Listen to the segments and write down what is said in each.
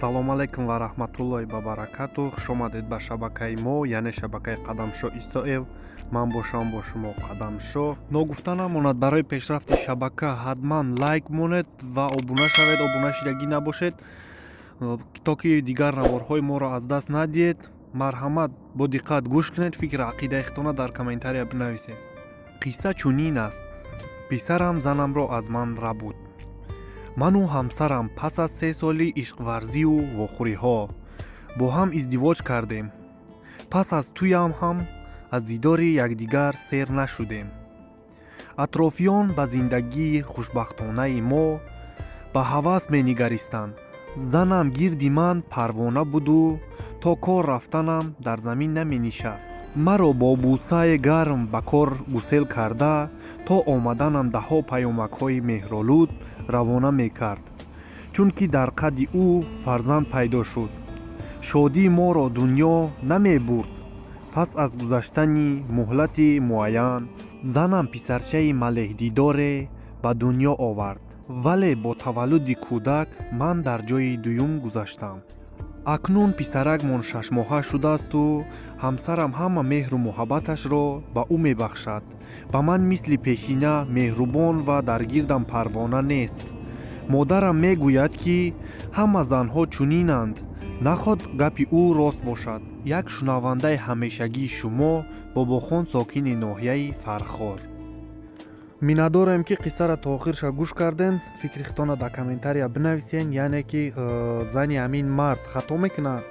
Ассалому алайкум ва раҳматуллоҳи ва баракату. Хуш омадед ба шабакаи мо, яъне шабакаи Қадамшо Исоев. Ман бошам бо шумо Қадамшо. Ногуфта намонад, барои пешрафти шабака ҳатман лайк монед ва обуна шавед. Обуна шидагӣ набошед, то ки дигар наворҳои моро аз даст надиҳед. Марҳамат, бо диққат гӯш кунед, фикр ақидаи худтона дар комментария бинависед. Қисса чунин аст. Писарам занамро аз ман рабуд. Ману ҳамсарам пас аз 3 соли ишқварзию вохӯриҳо бо ҳам издивоҷ кардем. Пас аз тӯям ҳам аз дидори якдигар сер нашудем. Атрофиён ба зиндагии хушбахтонаи мо ба ҳавас менигаристанд. Занам гирди ман парвона буду то кор рафтанам дар замин наменишаст. Маро бо бусаи гарм ба кор гусел карда, то омаданам даҳҳо паёмакҳои меҳролуд равона мекард, чунки дар қадди ӯ фарзанд пайдо шуд. Шодии моро дунё намебурд. Пас аз гузаштани муҳлати муайян занам писарчаи малеҳдидоре ба дунё овард, вале бо таваллуди кӯдак ман дар ҷои дуюм гузаштам. Акнун писаракмон 6 моҳа шудаасту ҳамсарам ҳама меҳру муҳаббаташро ба ӯ мебахшад. Ба ман мисли пешина меҳрубон ва дар гирдам парвона нест. Модарам мегӯяд, ки ҳама занҳо чунинанд. Наход гапи ӯ рост бошад. Як шунавандаи ҳамешагии шумо, Бобохон, сокини ноҳияи Фархор. Миннатдорем, ки қиссаро то охирша гӯш кардем. Фикри худтонро дар комментария бинависен, яъне ки зани ҳамин мард хато мекунад,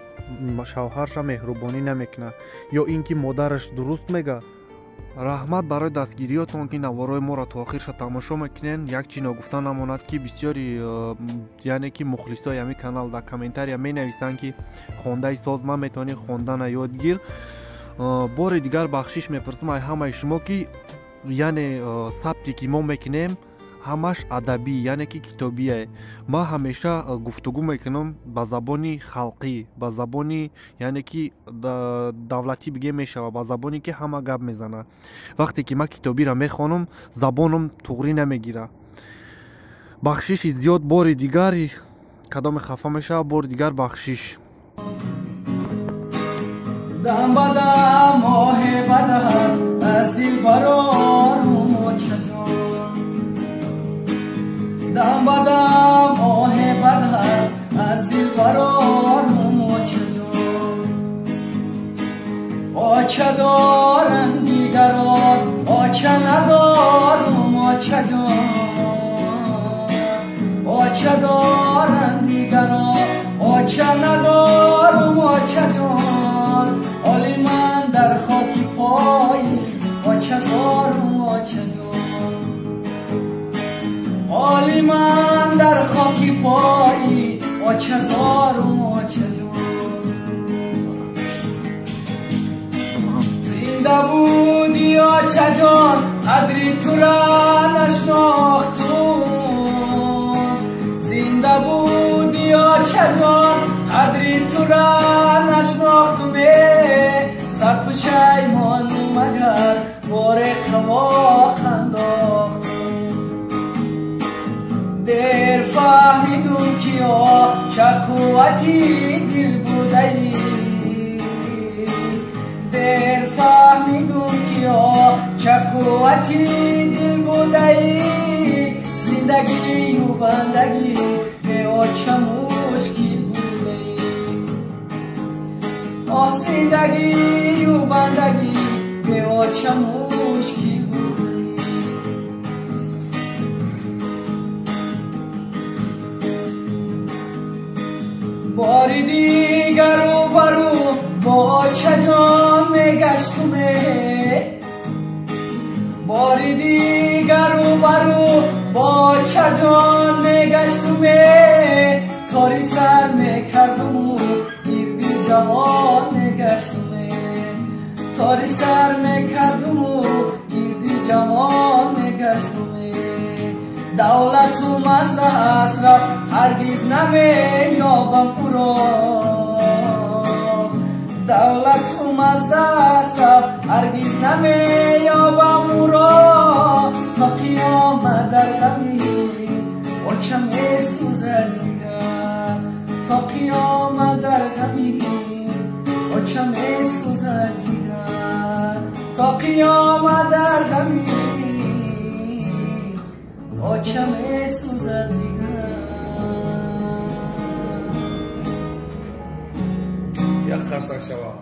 шавҳарша меҳрубонӣ намекунад, ё ин ки модараш дуруст мега. Раҳмат барои дастгириётон, ки наворҳои моро то охирша тамошо мекунен. Як чи ногуфта намонад, ки бисёри яъне ки мухлисои ҳамин канал дар комментария менависанд, ки хондаи соз наметавонӣ, хондана ёд гир. Бори дигар бахшиш мепурсам ай ҳамаи шумо, ки яъне сабте ки мо мекунем, ҳамаш адабӣ, яъне ки китобие. Ман ҳамеша гуфтугӯ мекунам ба забони халқӣ, ба забони яъне ки давлатӣ бигем мешавад, ба забоне ки ҳама гап мезанад. Вақте ки ман китобиро мехонам, забоном туғрӣ намегирад. Бахшиши зиёд бори дигар, кадоме хафа мешавад, бори дигар бахшиш. Дам ба дам оҳе бадаҳад, аз дил барорум, очаҷон. Дам ба дам оҳе бадаҳад, аз дил барорум, очаҷон. Оча доранд дигарон, оча надорум, очаҷон. Оча доранд дигарон, оча надорум, очаҷон. Оли ман дар хоки пои оча зорум, очаҷон. Оли ман дар хоки пои оча зорум, очаҷон. Зинда буди, очаҷон, қадри тура нашнохтум. Зинда буди, очаҷон, қадри тура нашнохтуме. Сад пушаймону, магар боре қавоқ андохтум. Дер фаҳмидум, ки ча қуввати дил будаӣ. Дер фаҳмидум, ки ча қуввати дил будаӣ. Зиндагию бандагӣ бе оча мушкил будаӣ. Оҳ, зиндагию бандагӣ бе оча мушкил будаӣ. Бори дигару бару бо очаҷон мегаштуме. Бори дигару бару бо очаҷон мегаштуме. Тори сар мекардуму гирди ҷаҳон мегаштуме. Тори сар мекардуму гирди ҷаҳон мегаштуме. Давлату маслаҳат рафт, ҳаргиз намеёбам ӯро. Давлату маслаҳат рафт, ҳаргиз намеёбам ӯро. То қиёмат дар ғами оча месӯзад ҷигар. То Оча месӯзад ҷигар, то қиёмат дар ғами оча месӯзад ҷигар. Як қарсак шава.